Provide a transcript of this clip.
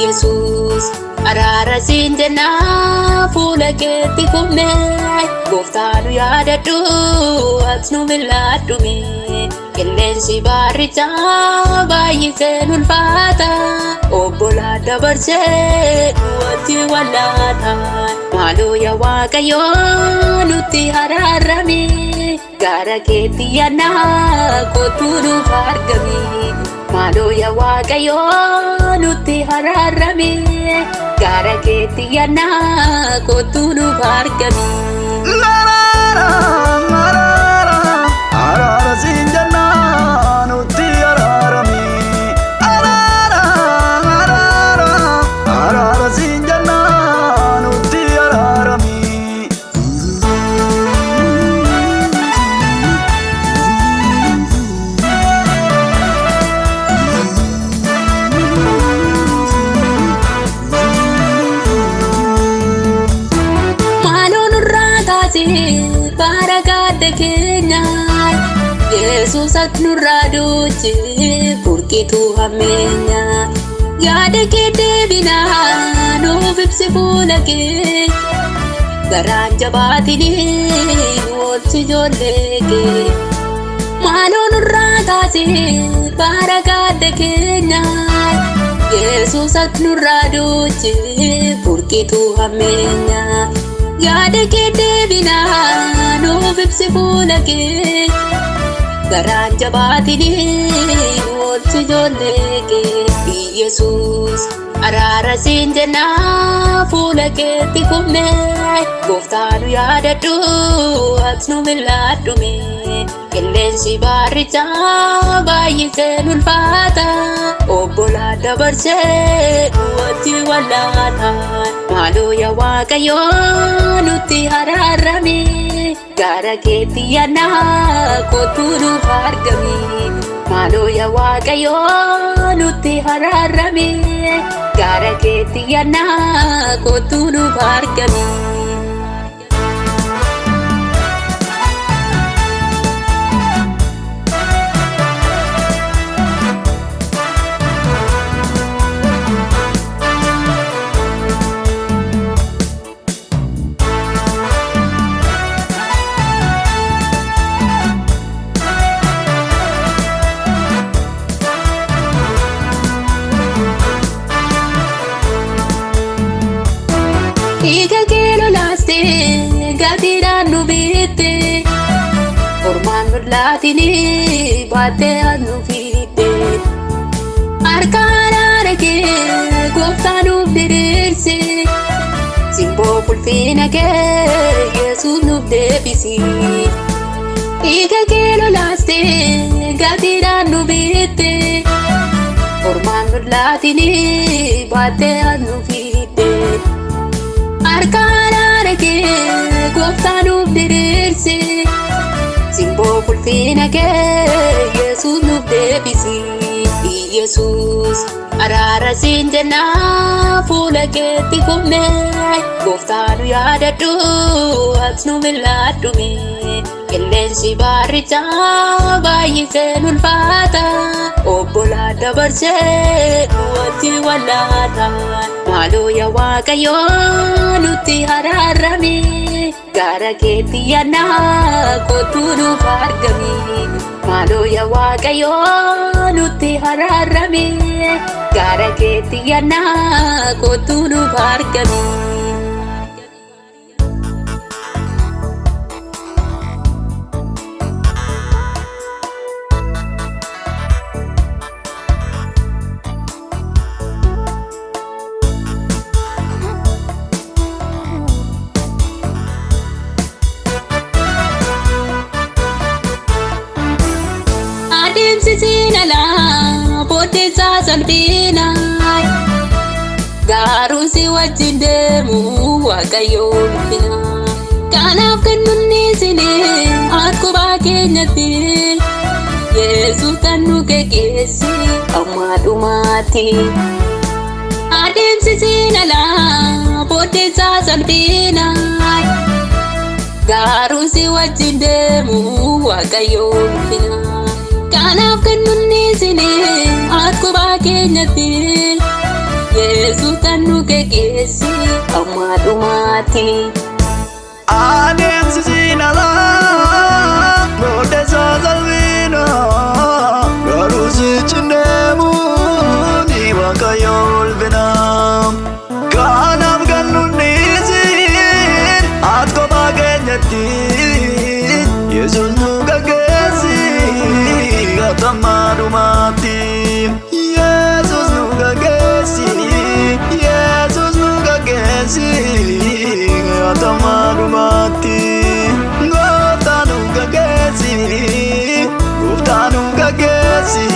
Yesuus araara siin jennaa fuula keetti kufne, gooftaa nu yaadadhu, ati nu mil'aadhume. Qilleensi baarrichaa baay'isee ulfaata, obbolaa dabarsee du'atti wallaata. Maaloo yaa Waaqayyoo, nutti araarami, gara keetti yaannaa, kottuu nuuf argami. Maaloo yaa Waaqayyoo, nutti araarami, gara keetti yaannaa, kottuu nuuf argami. Araara siin jennaa, nutti araarami. Araara, araara, araara siin jennaa, nutti araarami. Maaloo nurraa taasee bara gadda keenya, Yesuus ati nurraa duuchi burqituu hammeenya. Yaada kee deebinaa, nuuf ibsi fuula kee, garaan jabaatinii nu oolchi ijoollee kee. Maaloo nurraa taasee bara gadda keenya, Yesuus ati nurraa duuchi burqituu hammeenya. Yaada kee deebinaa, nuuf ibsi fuula kee, garaan jabaatinii nu oolchi ijoollee kee. Yesuus araara siin jennaa fuula keetti kufne, gooftaa nu yaadadhu, ati nu mil'aadhume. Qilleensi baarrichaa baay'isee ulfaata, obbolaa dabarsee du'atti wallaata. Maaloo yaa Waaqayyoo, nutti araarami, gara keetti yaannaa, kottuu nuuf argami. Maaloo yaa Waaqayyoo, nutti araarami, gara keetti yaannaa, kottuu nuuf argami. Dhiiga kee lolaastee gatiidhaan nu bitte, ormaan mul'aatinii baattee as nu fidde. Harka araara kee gooftaa nuuf diriirsi, simboo ulfina kee Yesuus nuuf deebisi. Dhiiga kee lolaastee gatiidhaan nu bitte, ormaan mul'aatinii baattee as nu fidde. Harka araara kee gooftaa nuuf diriirsi, simboo ulfina kee Yesuus nuuf deebisi. Yesuus araara siin jennaa fuula keetti kufne, gooftaa nu yaadadhu, ati nu mil'aadhume. Qilleensi baarrichaa baay'isee ulfaata, obbolaa dabarsee du'atti wallaata. Maaloo yaa Waaqayyoo, nutti araarami, gara keetti yaannaa, kottuu nuuf argami. Maaloo yaa Waaqayyoo, nutti araarami, gara keetti yaannaa, kottuu nuuf argami. Adeemsi siin alaa booddeessaa salphina, garuu si wajjin deemu Waaqayyo ulfina. Kanaaf kan nunni isinii akkuma keenyatti Yesuus kan nu geggeessi amma dhumaatti. Adeemsisiin alaa booddeessaa salphina. Garuu si wajjin deemu Waaqayyoon fina. Kanaaf kan nunni isinii akkuma keenyatti Yesuus kan nu geggeessi amma dhumaatti. Adeemsisiin alaa booddeessaa salphina garuu sichi deemu ni Waaqayyo ulfina. Kanaaf kan nunni isin akkuma keenyatti Yesuus nu gaggeessi hamma dhumaatti. Yesuus nu gaggeessi, Yesuus nu gaggeessi hamma dhumaatti. Gooftaa nu gaggeessi, Gooftaa nu gaggeessi.